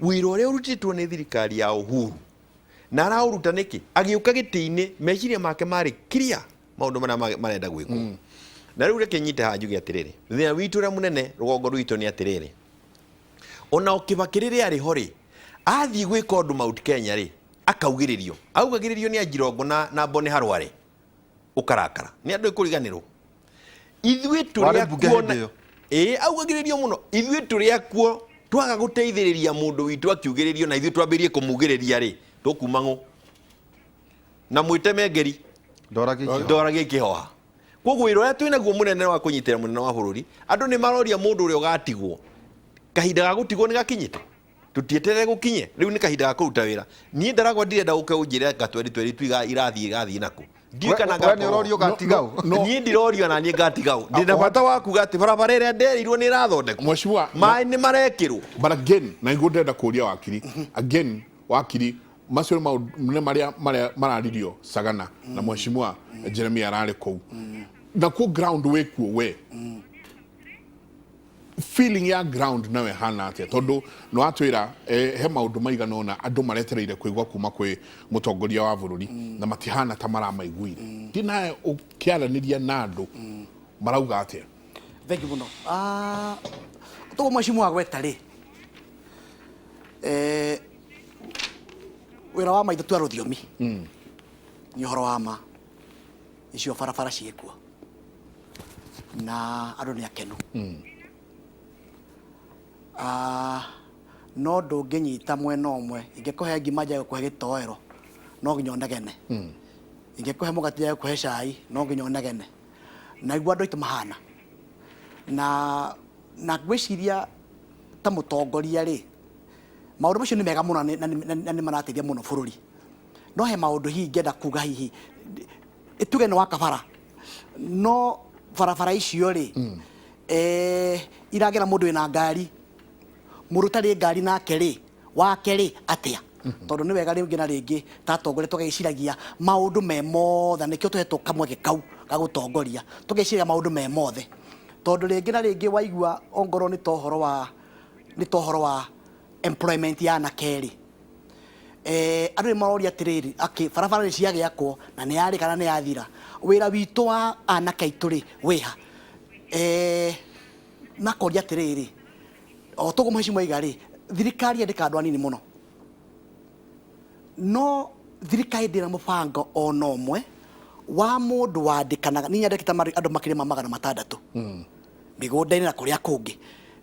wĩra ũrĩa ũrutĩtwo nĩ thirikari ya Uhuru, na araũruta nĩkĩ? Agĩũka gĩtĩ-inĩ meciria make marĩ clear maũndũ marĩa marenda gwĩkwo. Na rĩu reke nyite haha njuge atĩrĩrĩ, thĩna witũ ũrĩa mũnene rũgongo rwitũ nĩ atĩrĩrĩ, ona o Kĩbakĩ rĩrĩa arĩ ho rĩ, athiĩ gwĩka ũndũ Mount Kenya rĩ, akaugĩrĩrio, augagĩrĩrio nĩ Anjirongo na Boni Harware, ũkarakara nĩ andũ ĩkũriganĩrwo ithuĩ tũrĩ Warĩ mbunge akuo hĩndĩ ĩyo. Ĩĩ, augagĩrĩrio mũno. Ithuĩ tũrĩ akuo. Twaga gũteithĩrĩria mũndũ witũ akiugĩrĩrio na ithuĩ twambĩrĩrie kũmugĩrĩria rĩ, tũkuma ng'ũ na mwĩteme ngeri. Ndoragia ikĩhoha. Ndoragia ikĩhoha. Koguo wĩra ũrĩa twĩnaguo mũnene wa kũnyitĩra mũnene wa bũrũri, andũ nĩ maroria mũndũ ũrĩa ũgatigwo, kahinda ga gũtigwo nĩ gakinyĩte, tũtieterere gũkinye, rĩu nĩ kahinda ga kũruta wĩra. Niĩ ndaragwa ndirenda ũke ũnjĩre anga 2022 irathiĩ irathiĩ nakũ. Ndiũĩ kana We nĩ ngakorwo. ũrorio ũgatiga ũ? No. Niĩ ndirorio na niĩ ngatiga ũ. Ndĩna bata wa kuga atĩ barabara ĩrĩa nderirwo nĩ ĩrathondekwo. Mheshimiwa, Maĩ nĩ marekĩrwo. But again, na niguo ndĩrenda kũria wakiri, again wakiri, macio nĩ maũndũ nĩ marĩa marĩa mararirio Sagana na Mheshimiwa Jeremiah ararĩ kũu, nakuo ground wĩkuo we feeling ya ground nayo ĩhana atĩa? Tondũ nĩ watwĩra he maũndũ maigana ũna andũ maretereire kũigua kuma kwĩ mũtongoria wa bũrũri na matihana ta maramaiguire. Ndi nawe ũkĩaranĩria na andũ marauga atĩa? Thank you mũno. Ah, toguo mheshimiwa gweta rĩ, wĩra wa maitho tua rũthiomi nĩ ũhoro wa ma, icio barabara ciĩkuo na andũ nĩ akenu. Ah, no ndũngĩnyita mwena ũmwe. Ingĩkũhe ngima njage gũkũhe gĩtoero, no nginya ũnegene. Ingĩkũhe mũgate njage gũkũhe cai, no nginya ũnegene. Na nĩguo andũ aitũ mahana. Na ngwĩciria ta mũtongoria rĩ, maũndũ macio nĩ mega mũno na nĩ marateithia mũno bũrũri. No he maũndũ hihi ingĩenda kuga, hihi tuge nĩ waka bara, no barabara icio rĩ, iragera mũndũ wĩna ngari, mũndũ ũtarĩ ngari nake rĩ, wake rĩ atĩa? Tondũ nĩ wega rĩngĩ na rĩngĩ ta atongoria tũgeciragia maũndũ me mothe, nĩkĩo tũhetwo kamweke kau ga gũtongoria, tũgeciria maũndũ me mothe, tondũ rĩngĩ na rĩngĩ waigua ongorwo nĩ ta ũhoro wa employment ya anake rĩ, andũ nĩ maroria atĩrĩrĩ, akĩ barabara nĩ ciagĩakwo na nĩ yarĩ kana nĩ yathira, wĩra witũ wa anake aitũ rĩ wĩha? Makoria atĩrĩrĩ, o toguo mheshimiwa aiga rĩ, thirikari yandĩkaga andũ anini mũno, no thirikari ndĩna mũbango ona ũmwe wa mũndũ wandĩkanaga. Niĩ nyandĩkĩte andũ makĩria ma 600 mĩgũnda-inĩ na kũrĩa kũngĩ,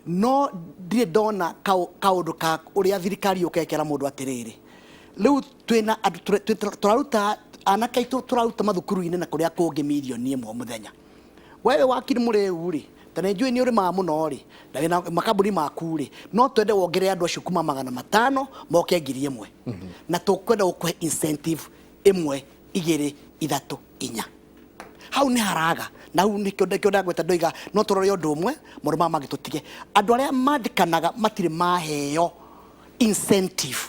no ndirĩ ndona kaũndũ ka ũrĩa thirikari yũka ĩkera mũndũ atĩrĩrĩ, rĩu twĩna andũ tũraruta anake aitũ, tũraruta mathukuru-inĩ na kũrĩa kũngĩ 1 million mũthenya. Wewe wakiri mũrĩu rĩ, ta nĩ njũĩ nĩ ũrĩmaga mũno rĩ, na wĩna makambuni maku rĩ, no twende wongerere andũ acio kuma 500 moke 1,000, na tũkwenda gũkũhe incentive ĩmwe, igĩrĩ, ithatũ, inya. Hau nĩ haraga, na hau nĩkĩo nĩkĩo ndagweta ndoiga no tũrore ũndũ ũmwe, maũndũ maya mangĩ tũtige. Andũ arĩa mandĩkanaga matirĩ maheo incentive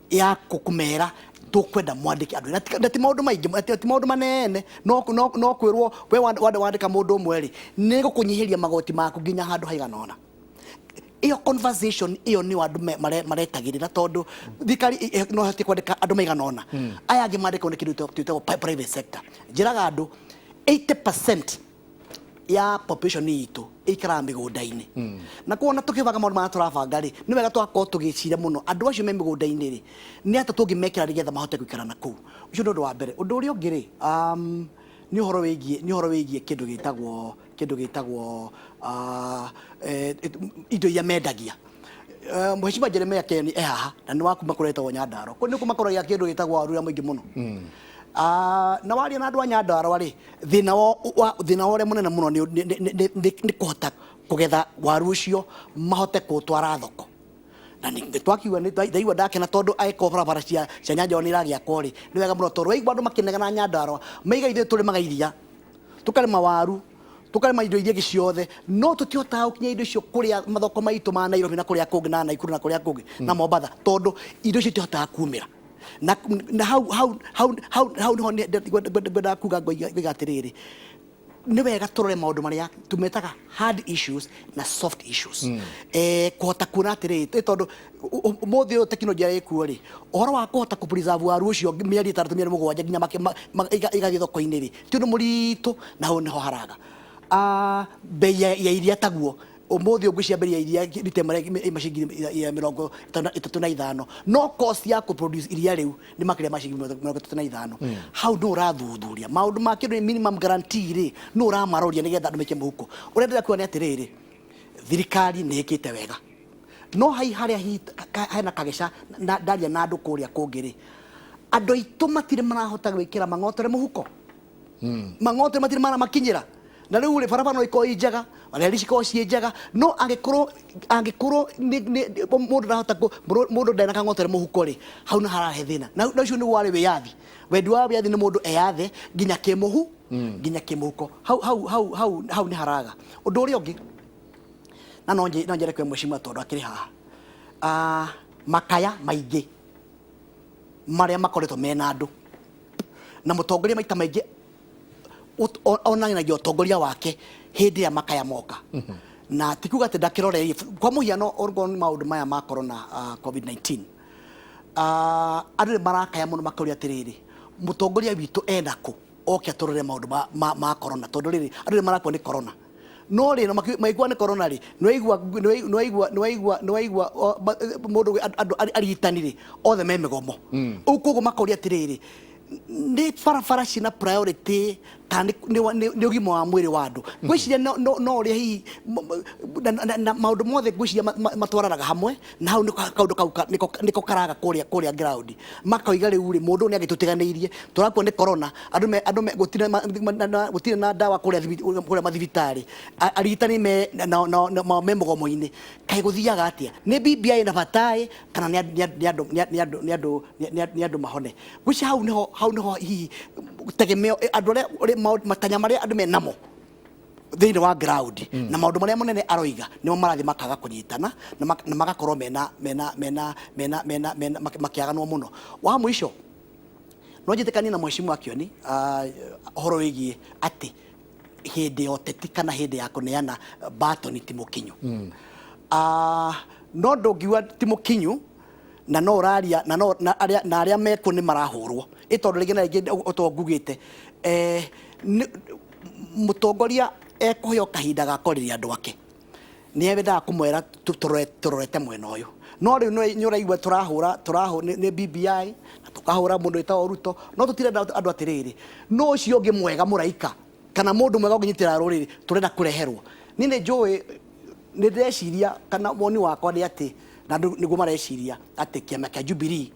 ya kũmera tũkwenda mwandĩke andũ, na ti maũndũ maingĩ, na ti maũndũ manene, no kwĩrwo we wandĩka mũndũ ũmwe rĩ, nĩ gũkũnyihĩria magoti maku nginya handũ haigana ũna. Ĩyo conversation ĩyo nĩyo andũ maretagĩrĩra, tondũ thirikari no ĩhote kwandĩka andũ maigana ũna, aya angĩ mandĩkwo nĩ kĩndũ twĩtagwo private sector. Njĩraga andũ 80% ya population itũ ĩikaraga mĩgũnda-inĩ, na kuona tũkĩbanga maũndũ marĩa tũrabanga rĩ, nĩ wega tũgakorwo tũgĩciria mũno andũ acio me mĩgũnda-inĩ rĩ, nĩ atĩa tũngĩmekĩra nĩgetha mahote gũikara na kũu. Ũcio nĩ ũndũ wa mbere. Ũndũ ũrĩa ũngĩ rĩ, nĩ ũhoro wĩgiĩ kĩndũ gĩtagwo indo iria mendagia. Mheshimiwa Jeremiah Ken e haha na nĩ wa kuma kũrĩa ĩtagwo Nyandarua. Kũu nĩ makũragia kĩndũ gĩtagwo waru ũrĩa mũingĩ mũno. Na waria na andũ a Nyandarua rĩ, thĩna wa ũrĩa mũnene mũno nĩ kũhota kũgetha waru ũcio mahote kũũtwara thoko. Na nĩ twakiuga nĩ ndaigua ndakena, tondũ angĩkorwo barabara cia Nyandarua nĩ iragĩakwo rĩ, nĩ wega mũno, tondũ waigua andũ makĩnegena Nyandarua maiga ithuĩ tũrĩmaga iria, tũkarĩma waru, tũkarĩma indo iria ingĩ ciothe, no tũtihotaga gũkinya indo icio kũrĩa mathoko maitũ ma Nairobi na kũrĩa kũngĩ na Naikuru na kũrĩa kũngĩ na Mombatha, tondũ indo icio itihotaga kumĩra. Na hau nĩho ngwendaga kuga, ngoiga atĩrĩrĩ, nĩ wega tũrore maũndũ marĩa tũmetaga hard issues na soft issues, kũhota kuona atĩrĩrĩ, tondũ ũmũthĩ ũyũ tekinoronjĩ ĩkuo rĩ, ũhoro wa kũhota kũ preserve waru ũcio mĩeri 6, mĩeri 7 nginya igathiĩ thoko-inĩ rĩ, ti ũndũ mũritũ, na hau nĩho haraga. Bei ya iria taguo, ũmũthĩ ũyũ ngwĩciria bei ya iria rita ĩmwe ĩma ciringi 35, no cost ya kũ produce iria rĩu nĩ makĩria ma ciringi 35. Hau nĩ ũrathuthuria maũndũ ma kĩndũ minimum guarantee rĩ, nĩ ũramaroria nĩgetha andũ maikie mũhuko. Ũrĩa ndĩrenda kuga nĩ atĩrĩrĩ, thirikari nĩ ĩkĩte wega. No hai harĩa hihi hena kageca na ndaria na andũ kũrĩa kũngĩ rĩ, andũ aitũ matirĩ marahota gwĩkĩra mang'otore mũhuko, mang'otore matirĩ maramakinyĩra. Na rĩu rĩ, barabara no ikorwo i njega, reri cikorwo ciĩ njega, no angĩkorwo mũndũ ndarahota mũndũ ndarĩ na kang'otore mũhuko rĩ, hau nĩ hararehe thĩna. Na ũcio nĩguo warĩ wĩyathi. Wendi wa wĩyathi nĩ mũndũ eyathe nginya kĩmũhu nginya kĩmũhuko. Hau hau hau hau hau nĩ haraga. Ũndũ ũrĩa ũngĩ na no njere kwĩ mheshimiwa tondũ akĩrĩ haha, makaya maingĩ marĩa makoretwo mena andũ na mũtongoria maita maingĩ onanagia ũtongoria wake hĩndĩ ĩrĩa makaya moka, na ti kuga atĩ ndakĩroreirie. Kwa mũhiano, okorwo nĩ maũndũ maya ma corona, COVID-19, andũ nĩ marakaya mũno makauria atĩrĩrĩ, mũtongoria witũ ena kũ oke atũrore maũndũ ma corona, tondũ rĩrĩ andũ nĩ marakua nĩ corona. No rĩ maigua nĩ corona rĩ, nĩwaigua mũndũ andũ arigitani rĩ othe me mĩgomo ũguo, koguo makoria atĩrĩrĩ, nĩ barabara ciĩna priority kana nĩ ũgima wa mwĩrĩ wa andũ? Ngwĩciria no ũrĩa hihi na maũndũ mothe ngwĩciria matwaranaga hamwe, na hau nĩko kaũndũ kau nĩko karaga kũrĩa ground. Makoiga rĩu rĩ, mũndũ ũyũ nĩ agĩtũtiganĩirie, tũrakua nĩ corona, andũ me gũtirĩ na ndawa kũrĩa mathibitarĩ, arigitani me na me mũgomo-inĩ. Kaĩ gũthiaga atĩa? Nĩ BBI na bataĩ kana nĩ andũ mahone? Ngwĩciria hau nĩho hihi tegemeo andũ arĩa matanya marĩa andũ menamo thĩinĩ wa ground na maũndũ marĩa mũnene aroiga nĩmo marathiĩ makaga kũnyitana na magakorwo mena makĩaganwo mũno. Wa mũico, no njĩtĩkanie na mheshimiwa Kioni, ũhoro wĩgiĩ atĩ hĩndĩ ya ũteti kana hĩndĩ ya kũneana batoni ti mũkinyu. No ndũngiuga ti mũkinyu na no ũraria na no na arĩa mekuo nĩ marahũrwo ĩ, tondũ rĩngĩ na rĩngĩ ũto ngugĩte, mũtongoria ekũheo kahinda ga kwarĩria andũ ake, nĩ endaga kũmwĩra tũrorete mwena ũyũ. No rĩu nĩ ũraigua tũrahũra nĩ BBI na tũkahũra mũndũ wĩtagwo Ruto, no tũtirenda andũ atĩrĩrĩ, no ũcio ũngĩ mwega mũraika kana mũndũ mwega ũngĩnyitĩrĩra rũrĩrĩ tũrenda kũreherwo. Niĩ nĩ njũĩ nĩ ndĩreciria kana woni wakwa nĩ atĩ na andũ nĩguo mareciria atĩ kĩama kĩa Jubilee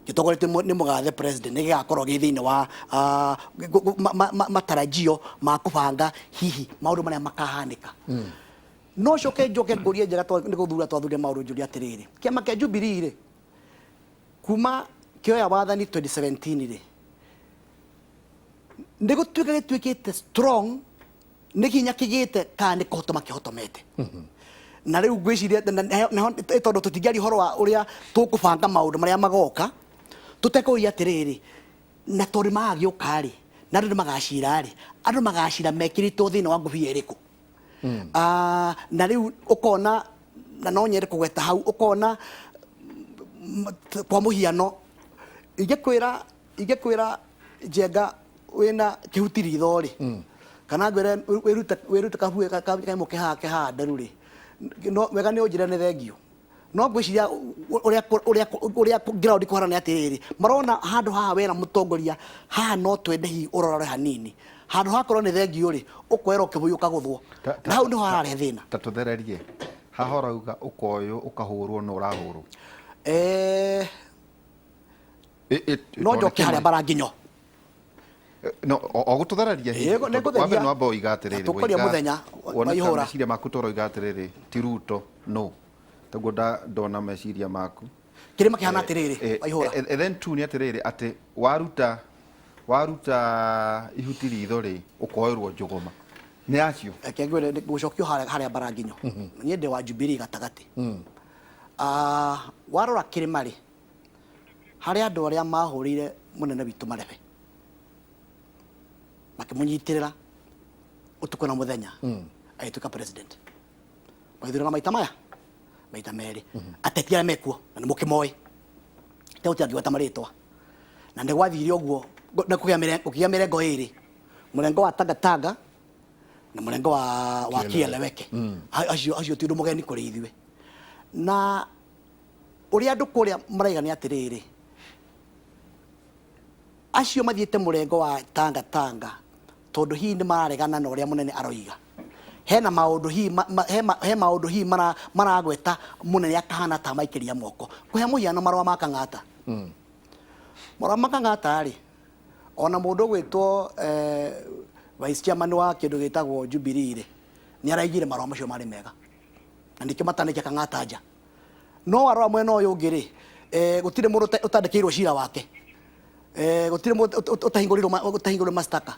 gĩtongoretio nĩ mũgathe president nĩ gĩgakorwo gĩ thĩinĩ wa matarajio ma kũbanga hihi maũndũ marĩa makahanĩka. No coke njoke ngũrie njega nĩ gũthura twathurire maũndũ, njũrie atĩrĩrĩ, kĩama kĩa Jubilee rĩ, kuma kĩoya wathani 2017 rĩ, nĩ gũtuĩka gĩtuĩkĩte strong, nĩ hinya kĩgĩte kana nĩ kũhotoma kĩhotomete? Na rĩu ngwĩciria tondũ tũtingĩaria ũhoro wa ũrĩa tũkũbanga maũndũ marĩa magoka tũtekũria atĩrĩrĩ, na tondũ magagĩũka rĩ, na andũ nĩ magacira rĩ, andũ magacira mekĩrĩtwo thĩinĩ wa ngũbia ĩrĩkũ? Na rĩu ũkona, na no nyende kũgweta hau, ũkona kwa mũhiano ingĩkwĩra Njenga wĩna kĩhuti ritho rĩ, kana ngwĩre wĩrute kabuĩ kanyamũ ke haha ke haha nderu rĩ, no wega nĩ ũnjĩre nĩ thengio. No ngwĩciria ũrĩa ground kũhana nĩ atĩrĩrĩ, marona handũ haha wena mũtongoria haha no twende hihi ũrorore hanini, handũ hakorwo nĩ thengio rĩ, ũkoerwo kĩbũi ũkagũthwo, na hau nĩho hararehe thĩna. Ta tũthererie haha, ũrauga ũkoywo ũkahũrwo, no ũrahũrwo? No njoke harĩa mbaranginyo. No o gũtũthereria hihi. Ĩĩ, nĩ ngũtheria. Wambe nĩ wamba ũiga atĩrĩrĩ, Tũkwaria mũthenya wona wa ta ihũra. Meciria maku tũroiga atĩrĩrĩ, ti Ruto, no taguo ndona meciria maku. Kĩrĩma kĩhana atĩrĩrĩ, Waihũra. And then tu nĩ atĩrĩrĩ, atĩ waruta ihuti ritho rĩ, ũkoerwo njũgũma nĩ acio. Reke ngwĩre gũcokio harĩa mbaranginyo, niĩ ndĩ wa Jubilee gatagatĩ. Warora kĩrĩma rĩ, harĩ andũ arĩa mahũrĩire mũnene witũ marebe makĩmũnyitĩrĩra ũtukũ na mũthenya agĩtuĩka president, magĩthurana maita maya maita merĩ, ateti arĩa mekuo na nĩ mũkĩmoĩ, tegũtiangiweta marĩtwa. Na nĩ gwathire ũguo na kũgĩa mĩrengo ĩrĩ, mũrengo wa Tangatanga na mũrengo wa Kieleweke. Acio ti ũndũ mũgeni kũrĩ ithuĩ. Na ũrĩa andũ kũrĩa maraiga nĩ atĩrĩrĩ, acio mathiĩte mũrengo wa Tanga Tanga tondũ hihi nĩ mararegana na ũrĩa mũnene aroiga. Hena maũndũ hihi he maũndũ hihi maragweta mũnene akahana ta maikĩria moko. Kũhe mũhiano marũa ma Kang'ata. Marũa ma Kang'ata rĩ, ona mũndũ ũgwĩtwo vice chairman wa kĩndũ gĩtagwo Jubilee rĩ, nĩ araigire marũa macio marĩ mega na nĩkĩo matanaikia Kang'ata nja. No warora mwena ũyũ ũngĩ rĩ, gũtirĩ mũndũ ũtandĩkĩirwo cira wake, gũtirĩ mũndũ ũtahingũrĩirwo mashtaka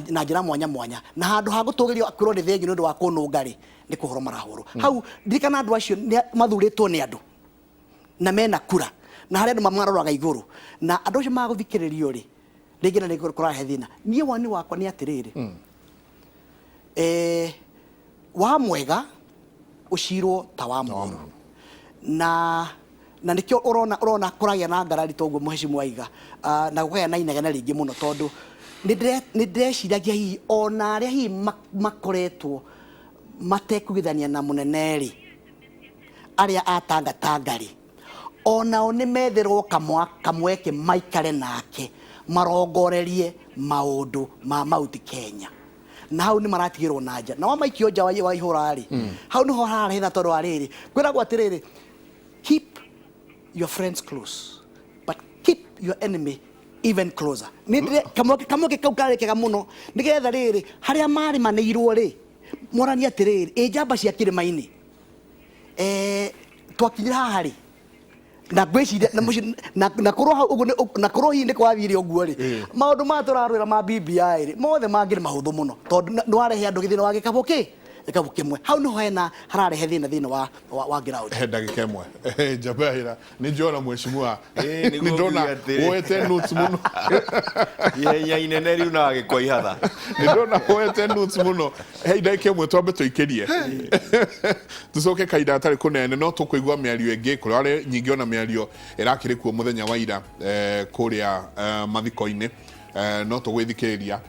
na njĩra mwanya mwanya, na handũ ha gũtũgĩrio kwĩrwo nĩ thengiũ nĩ ũndũ wa kũnũnga rĩ, nĩ kũhũrwo marahũrwo. Hau ndirikana andũ acio mathurĩtwo nĩ andũ na mena kura na harĩa andũ mamaroraga igũrũ, na andũ acio magũthikĩrĩrio rĩ, rĩngĩ na rĩngĩ kũrahe thĩna. Niĩ woni wakwa nĩ atĩrĩrĩ, wa mwega ũcirwo ta wa mũũru, na nĩkĩo ũrona kũragĩa na ngarari toguo mũhecimu aiga, na gũkagĩa na inegene rĩingĩ mũno, tondũ nĩ ndĩreciragia hihi ona arĩa hihi makoretwo matekugithania na mũnene rĩ, arĩa a tangatanga rĩ, onao nĩ metherwo kamweke maikare nake marongorerie maũndũ ma Mount Kenya, na hau nĩ maratigĩrwo na nja, na wamaikio nja wa ihũra rĩ, hau nĩho hararehe thĩna, tondũ wa rĩrĩ, kwĩragwo atĩrĩrĩ, "Keep your friends close but keep your enemy even closer." Nĩ kamweke kau karĩ kega mũno, nĩgetha rĩrĩ harĩa marĩmanĩirwo rĩ, moranie atĩrĩrĩ, ĩ njamba cia kĩrĩma-inĩ, twakinyire haha rĩ, na ngwĩciria na mũciĩ na korwo hau ũguo na korwo hihi nĩ kwathire ũguo rĩ, maũndũ maya tũrarwĩra ma BBI rĩ, mothe mangĩ nĩ mahũthũ mũno, tondũ nĩ warehe andũ thĩinĩ wa gĩkabũ gĩkabũ kĩmwe. Hau nĩho hena hararehe thĩna thĩinĩ wa ground. He ndagĩka ĩmwe njamba ya ira nĩ njona mheshimiwa. Nĩguo nĩ ndona ngiuge atĩrĩ. Woete notes mũno. Ihenya inene riu na gĩkwa ihatha. Nĩ ndona woete notes mũno. He ndagĩka ĩmwe twambe tũikĩrie, tũcoke kahinda gatarĩ kũnene, no tũkũigua mĩario ĩngĩ kũrĩa arĩ nyingĩ, ona mĩario ĩrakĩrĩ kuo mũthenya wa ira kũrĩa mathiko-inĩ, no tũgwĩthikĩrĩria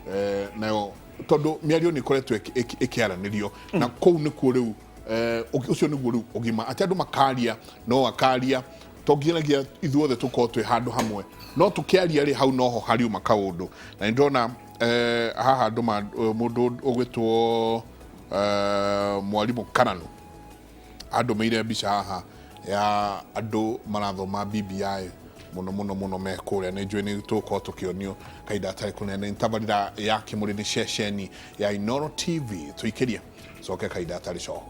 nayo, tondũ mĩario nĩ ĩkoretwo ĩkĩaranĩrio na kũu nĩkuo rĩu ũcio nĩguo rĩu ũgima atĩ andũ makaria, no akaria to nginyagia ithuothe tũkorwo twĩ handũ hamwe, no tũkĩaria rĩ, hau noho hariuma kaũndũ. Na nĩ ndona haha andũ ma mũndũ ũgwĩtwo mwarimũ Karanu andũmĩire mbica haha ya andũ marathoma BBI mũno mũno mũno me kũrĩa. Nĩ njũĩ nĩ tũgũkorwo tũkĩonio kahinda gatarĩ kũnene. Nĩ tabarĩra ya Kĩmũrĩ, nĩ ceceni ya Inooro TV. Tũikĩrie coke kahinda gatarĩ coho.